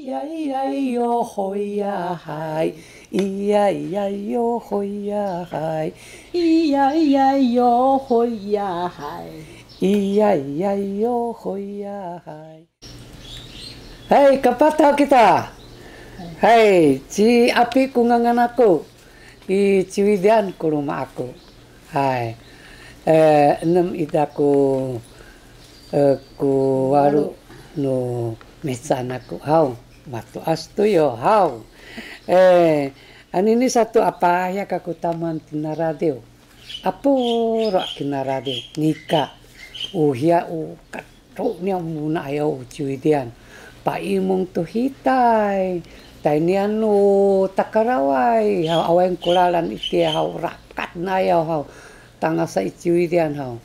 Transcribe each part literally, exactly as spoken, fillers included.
Iya, iya, iyo, hoya, hay. Iya, iya, iyo, hoya, hay. Iya, iya, iyo, hoya, hay. Iya, iya, iyo, hoya, hay. Hay, kapah taw kita. Hay, ci Api ku ngangan aku. I Ciwidian ku luma aku. Hay. Eh, enem ida ku, eh, ku walu nu mihecaan aku. Haw, matoas tu yo. Haw. Eh, anini satu apa ya kaku taman tina radiw. Apuro kina radiw. Nika. Uhiya u kat Ru niya muna ayaw Ciwidian. Paimung tu hitay. Taynian nu takaraway. Haw awayen kulalan itiya haw rakat nayaw haw. Tangasa i Ciwidian haw.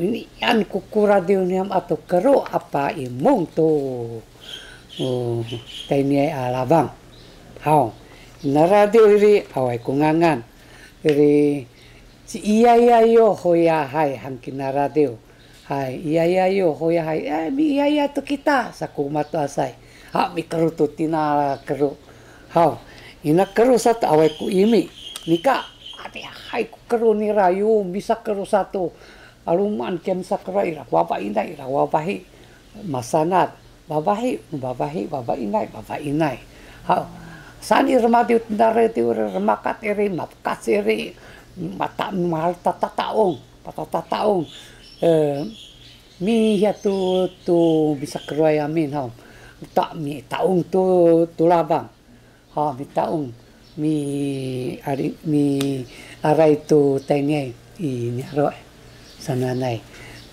Inian kuku radiw niyam atu keru a paimung tu. Uh, tayniay a labang. Haw. Ina radiw iri away ku ngangan. Iri ci iya iya yo hoya hay han kina radiw. Hay, iya, iya, yo, hoya, hay. Eh, mi, iya, iya, tu kita, saku matoasay. Ha, mikeru tu tina keru. Haw, ina keru satu, away ku imi. Nika, ati, hay, ku keru ni rayu, misa keru satu. Aluman, kia misa keru, ira, waba inay, ira, wabahi. Masanad, babahi, babahi, baba inay, baba inay. Haw, sani remadiw, tindare, tiwir, remakat, iri, mapkas, iri, mata, mahal, tata, taong. Patata taong, eh, mihiya tu, tu misakeruay amin haw. Uta mitaong tu, tu labang. Ha, mitaong, mi ari, mi aray tu tayniay, i niyaro', sananay.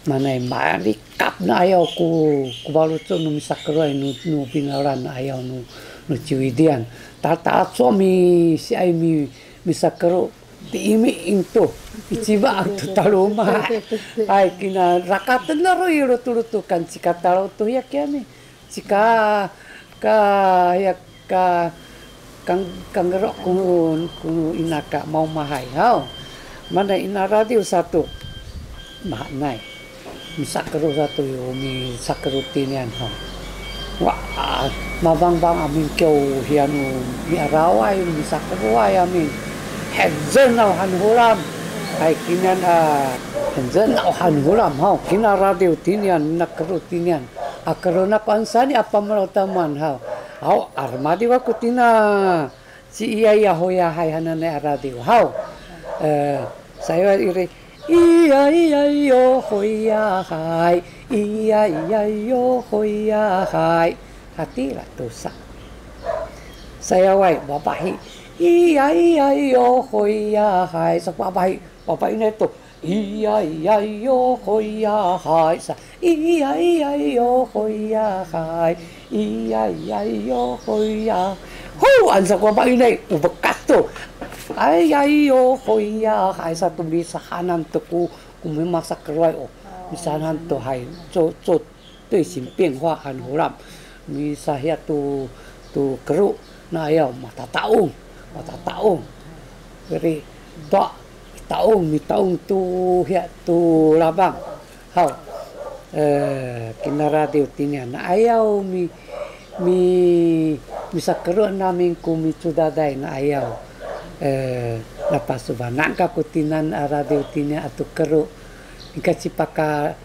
Manay malikap na ayaw ku, ku baluco nu misakeruay nu, nu binalan na ayaw nu, nu Ciwidian. Tata so mi, si ay mi, misakeru, Ti imi ingtu, iciba tu taluma. Ay, kina rakaten na ru i lutulutukan cika talo tu ya kiami. Cika ka ya ka kang, kanggero kunu, kunu inaka mau mahay. Haw. Mana ina radiw satu. Mahanay. Misakeru satu yo, misakeru tinian, ha. Wa, mabangbang amin kiyaw hiyanu, miaraway, misakeruay amin. Henzen aw han hulam. Ay, kinian, a, henzen aw han hulam, ha. Kina radiw tinian, nakeru tinian. A, keru na kuan sani apa melaw taman, ha. Aw, armadiw aku tina. Ci iya iya hoya hay hananay a radiw. Haw. Eh, sayaw iri. Iya iya yo hoya hay. Iya iya yo hoya hay. Hati la tusa. Sayaway, babahi. Iya iya yo hoya hay. Sa babahi. Babahi na itu. Iya iya yo hoya hay sa. Iya iya yo hoya hay. Iya iya yo hoya. Hu, ansa ko ba inay, u bekas tu. Ay ay yo hoya hay sa tu misahanan tu ku, ku mimasakeruay o. Misahanan tu hay. Co, co. 队形变化 han hulam. Misahiya tu, tu keru na ayaw matataung, matataung. Jadi, tua, taung, mitaung tu hiya tu labang. Haw, eh, kina radiw tinian na ayaw mi, mi, misakeru namin ku micudaday na ayaw. Eh, napasubanan kaku tinan a radiw tinian atu keru. Nika cipaka,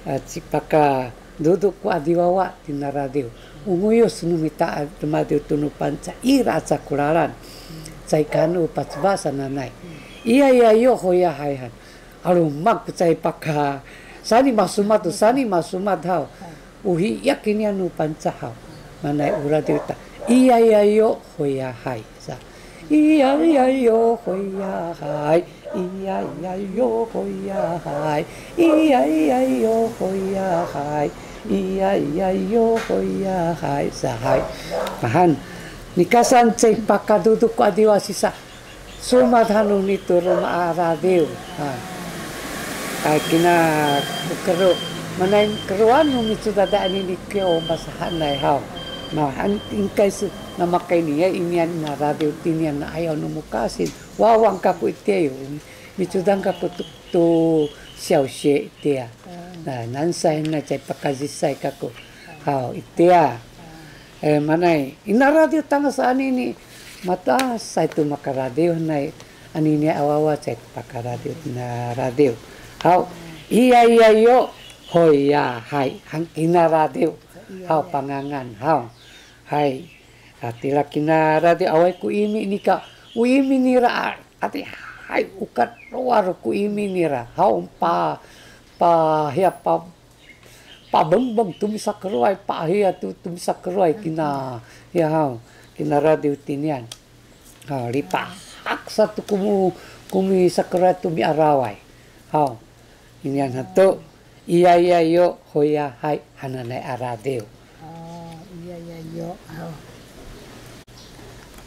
eh, cipaka Dudu ku adiwawa tina radiw. Unguyus nu mita a, radiw tu nu Pangcah ira a cakulalan. Cai kanu pacba sananay. Iya iya yo hoya hay han. Alumak cai paka. Sani masumat tu, sani masumat haw. Uhi ya kinian nu Pangcah haw. Manay u radiw ta. Iya iya yo hoya hay. Sa. Iya iya yo hoya hay. Iya iya yo hoya hay. Iya iya yo hoya hay. Iya iya yo hoya hay. Sa hay. Mahan. Nikasan cai pakaduduk ku adiwa sisa. Sumad hanu nitu ruma a radiw. Ha. Ay kina keru. Manay keruan nu micudadaan ini kiyo masahanay haw. Mahan ingkay su. Namakay niya inian na radiw tinian na ayaw nu mukasin. Wawang kaku itiya yo. Micudang kaku tu, tu 小学 itiya. Na, nansay na cai pakazisay kaku. Haw, itiya. Eh, manay, ina radiw tangasa anini, mato'asay tu maka radiw nay, anini a wawa cay tu paka radiw, ina radiw. Haw, iya, iya, yo, hoya, hay, han kina radiw. Haw, pangangan, haw. Hay, atira kina radiw, awaay ku imi nika, u imi nira, a, ati, hay, u kaduar ku imi nira, haw, pa, pa, hiya, pa, pabengbeng tu misakeruay, pahiya tu, tu misakeruay kina, ya haw, kina radiw tinian. Haw, lipahak sa tu ku mu, ku misakeruay tu miaraway. Haw, inian hato, iya, iya, yo, hoya, hay, hananay a radiw. O, iya, iya, yo, haw.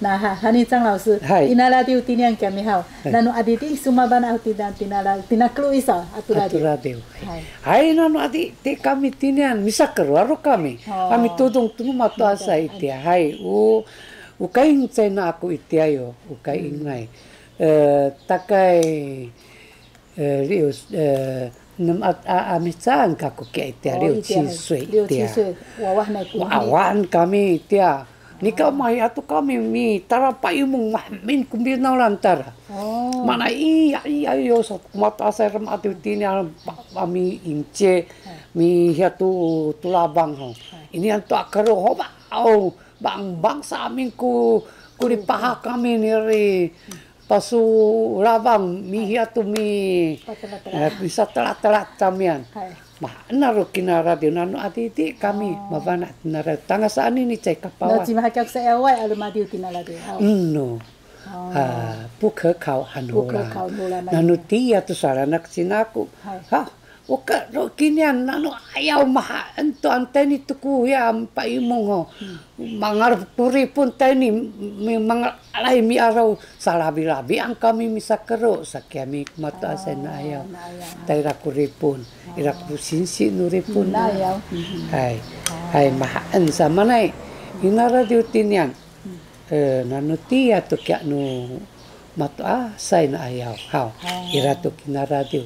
Na, ha, hani 张老师, hay. Ina radiw tinian kami haw. Hay. Nano adidi sumaban a tina, tina, tina kelu isa, atu radiw. Atu radiw. Hay. Hay. Hay, nano adidi kami tinian, misakeruay kami. O. Kami tudong tu mato'asay itiya. Hay, u, u kaingcay na aku itiya yo, u kaingay. Eh, takay Eh, liw, eh, nem a, a, a mihecaan kaku kiya itiya, o, liw itiya, cisoy liw itiya. Cisoy, wawa nay ku. Wawa kami itiya. Nika mahiya tu kami mitara paimung, mamin ku minaulan tara. O. Mana iya, iya, yo, sa ku mato'asay radiw tinian, pa, pa mi ince, mihiya tu, tu labang ho. Inian tu a keru ho, ba, o, bang, bang sa amin ku, ku lipahak kami niri. Pasu labang, mihiya tu mi, eh, bisa telat-telat tamian. Hay. Mahaen a ru kina radiw, nano adidi kami, o, mafana' tina radiw. Tangasa anini cay kapawan. No, cima hakiak sa iyaway a limadiw tina radiw. O. Eno. O. Ah, 不可考 han hula. 不可考 han hula. Nano tiya tu saranak cinaku. Hay. Ha, O ka, ro kinian, nano ayaw mahaen to anteni tuku ya paimung ho. Hmm. Mangal kuripun teni, mi-, mangalay miaraw salabi-labi ang kami misakero, sakiya mi mato'asay na ayaw. Na ayaw. Tayra kuripun, ira ku sinsi nu ripun. Na ayaw. Hmm. Hay. Hay, mahaen sa manay. Ina radiw tinian. Hmm. Eh, nano tiya to kiya nu mato'asay na ayaw. Haw, ira to kina radiw.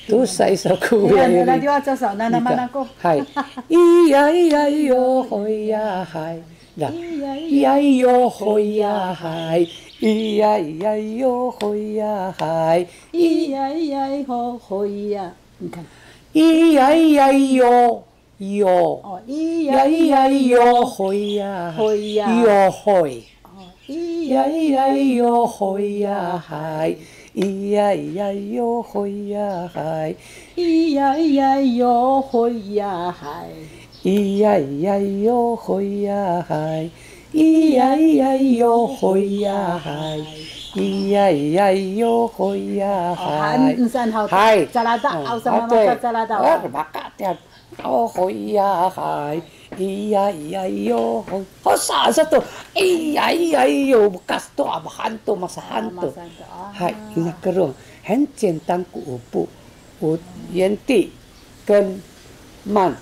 Tu sa isa ku iya, iya, iya. Radiw aca sa, nana mana ko? Hay. Iya, iya, iyo, hoya, hay. Dah. Iya, iya, iyo, hoya, hay. Iya, iya, iyo, hoya, hay. Iya, iya, iyo, hoya. Iya, iya, iyo. Yo. O, iya, iya, iyo, hoya. Hoya. Yo, hoy. O, iya, iya, iyo, hoya, hay. Iya, iya, iyo, hoya, hay. Iya, iya, iyo, hoya, hay. Iya, iya, iyo, hoya, hay. Iya, iya, iyo, hoya, hay. Iya, iya, iyo, hoya, hay. O, han, nsan haw. Hay. Calada, o, aw sa mama sa calada. O, baka tiyan. O, hoya, hay. Iya, iya, iyo, hoy. Hosa, sa to. Iya, iya, iyo, bekas to, amahan to, masahan to. Masahan to, ah. Hay, ina keru. 很简单 ku upu. 我原地跟慢，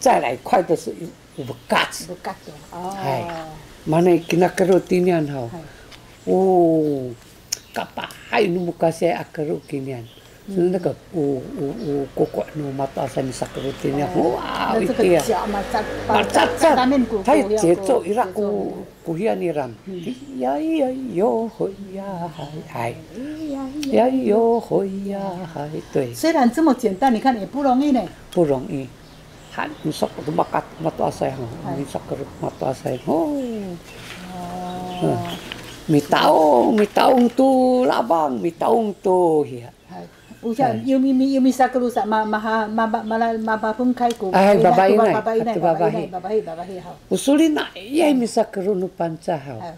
再来快的是有 bekas. Bekas to. O. Hay. Mana kina keru tinian haw. Hay. O, kapahay nu mukasi a keru kinian. Hmm. Sunda ka, o, o, o, koko nu mato'asay misakero tinian. O. Wow, itiya. Macacat. Macacat. Hay, ceco ira ku, ku hiya niram. Hmm. Iya, iya, iyo, hoya, hay, hay. Iya, iya, iyo, hoya, hay. 对。虽然这么简单，你看也不容易呢。不容易。 Han, misak tu bakat mato'asay, han. Hay. Misak tu mato'asay. O. O. Mitaung, mitaung tu labang, mitaung tu, hiya. Hay. Usa, hay. Yu mi, mi, yu misakero sa, ma, maha, ma, ma, mala, ma, mapungkay ku. Ay, babainay. Babainay, atu babahi. Babahi, babahi, haw. Usulina, iya misakero nu Pangcah, haw. Hay.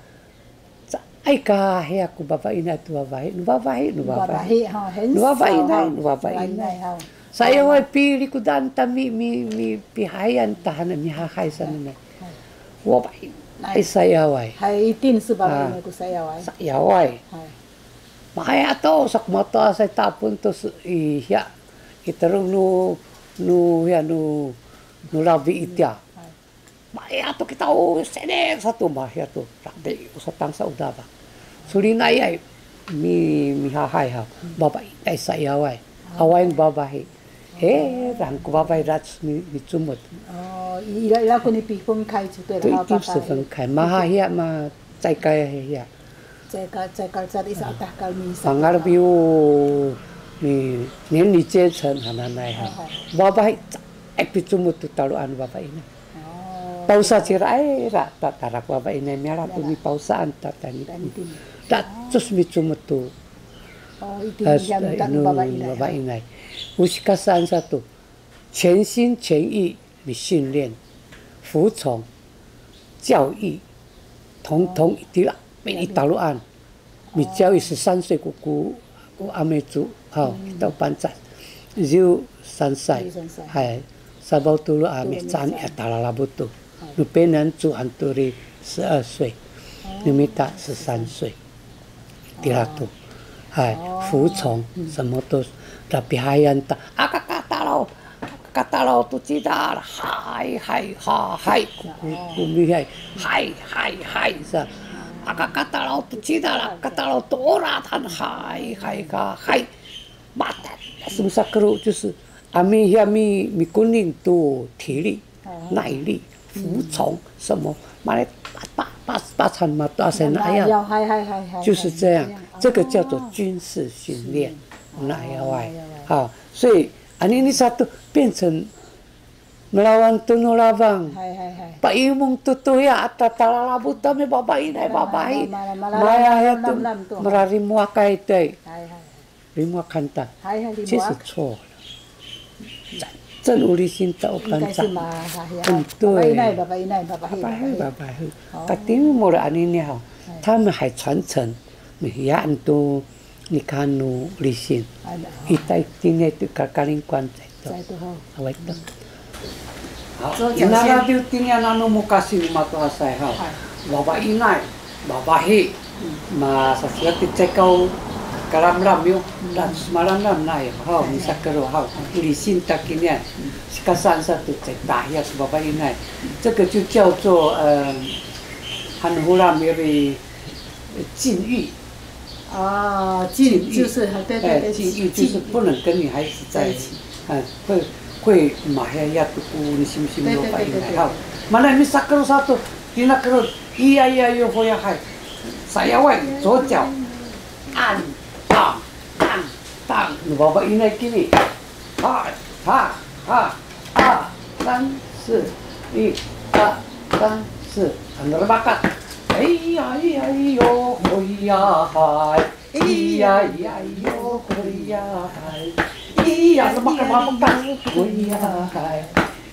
Caay ka hiya ku babainay tu babahi, nu babahi, nu babahi. Babahi, ha, nu babainay, nu babainay. Babainay, ha. Saya way pilikudan ta mi, mi, mi pihayan tahan mihahay sa nene. Hay. Babainay saya way. Hay, itin su babainay ku saya way. Saya way. Hay. Makaya to, sa ku mato'asay tapun to su, iya. Iterung nu, nu, ya, nu, nu labi itiya. Hay. Maya to kita, o, sedek sa to, maya to. Tapi, o, satang sa udaba. Sulinayay, mi, mihahay ha. Babainay sa iyaway. Awaay babahi. He, rang ku babahi rats mi, micumut. O, Ira, ira ko ni 分开就对了，对，哈，一定是分开。Maha hiya ma caay ka hiya. Caay ka, caay ka, caay isa atah kal mi sa. Pangalbiw ni, ni, ni 阶层 hananay ha. Babahi, caay picumut tu taluan babahi na. Pausa cira ay ra, ta, tarak babahi na, miala tu ni pausaan ta, tani. Tani. Ta, cus micumut tu. Inu babahi na. Usikasaan sa tu. 全心全意 mi训练、服从、教育，统统 itila, mi i taluan. Mi教育十三岁 ku, ku, ku 阿妹 cu, haw, kita u Pangcah. 十三岁, hay, sabaw tulu a mihecaan a talalabut tu. Nu penen 主 han tu ri 十二岁, nu mita 十三岁. Tira tu. Hay, 服从, 什么都, tapi hayan ta, aka katalaw, katalaw tu cida, hay, hay, ha, hay, ku, ku, kumihay, hay, hay, hay, sa. Aka katalaw tu cida la, katalaw tu oratan, hay, hay, ka, hay. Mata, sumsa keru, 就是, ami, ami, mikuning tu, 体力, 耐力, 服从, 什么, malay, pa, pa, pa, pacan matu asay na aya. 就是这样，这个叫做军事训练，那要哎，好，所以 Anini satu 变成 melawan tu nu labang. Paimung tu tuya, ata talalabut a mibabainay, babahi. Maya ya tu, mararimuakay tay. Rimuakan ta. 其实错了。真，真有理性的，我刚才。应该是嘛，哎呀。嗯，对。Babainay, babainay, babahi, babahi, babahi. Katimul anini ha. 他们还传承，没有很多 Nikanu lisin. Ita itini tu kakalingkuan caay to. Caay to, ho. Awa ito. Inara diw tini nanu mukasi ni mato'asay haw. Babainay, babahi. Masasira ti cekaw kalamlam yo. Dan sumalamlam na yo. Haw, misakero haw. Lisin takinian. Sikasan sa tu cetahiya su babainay. 这个就叫做，呃，han hulam iri 禁欲。啊，禁，禁欲，就是，对，对，对，哎，禁欲就是不能跟女孩子在一起，禁欲。哎，会，会马上要 tuku 你信不信？对，对，对，对，对。Mana ini sakero satu, tina kero, iya, iya, yo, hoya, hai. Saya, wai, 左脚，按，当，当，当，你 babainay kini. 哈，哈，哈，二，三，四，一，二，三，四，很热吧？哎呀，哎呀，哎呦，哎呀，嗨，哎呀，哎呀，哎呦，哎呀，嗨，哎呀，什么干嘛不干？哎呀，嗨，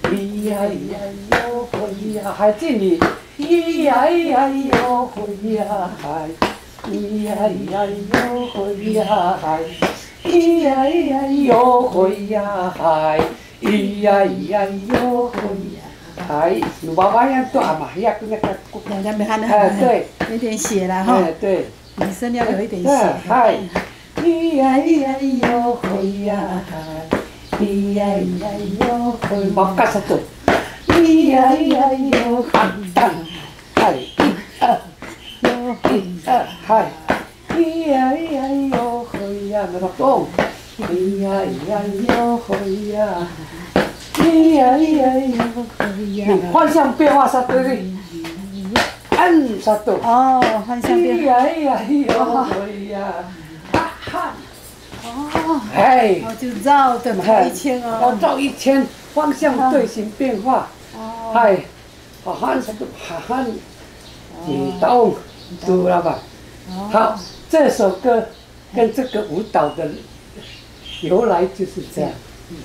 哎呀，哎呀，哎呦，哎呀，嗨，敬礼，哎呀，哎呀，哎呦，哎呀，嗨，哎呀，哎呀，哎呦，哎呀，嗨。 咿呀咿呀哟，咿呀嗨，咿呀咿呀哟，咿呀嗨。Nu babayan to a mahiyak na kaku. 哎，对。有点血了哈。哎，对。女生要有一点血。哎，嗨。咿呀咿呀哟，咿呀嗨，咿呀咿呀哟，咿呀嗨。Makas satu. Iya iya yo, hai. Iya iya yo, hoya, ngerakong. Iya iya yo, hoya. Iya iya yo, hoya. 你换向变化 satu ini. An satu. 哦，换向变化。Iya iya yo, hoya. Ahan. 哦。哎。哦，就绕着跑一圈哦。哎，要绕一圈，方向队形变化。哦。哎，好汉是个好汉，哦。你懂，懂了吧？哦。好，这首歌跟这个舞蹈的由来就是这样。嗯。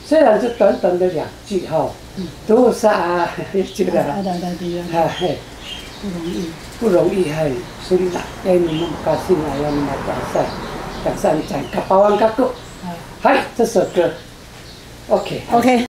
虽然是短短的两句哈，嗯。多少啊，觉得啊，啊，对，对，对，对。啊，嘿。不容易。不容易，嘿，所以呢，哎，你们高兴啊，要你们打算，打算讲，kapawan kako。啊。嗨，这首歌 OK。OK，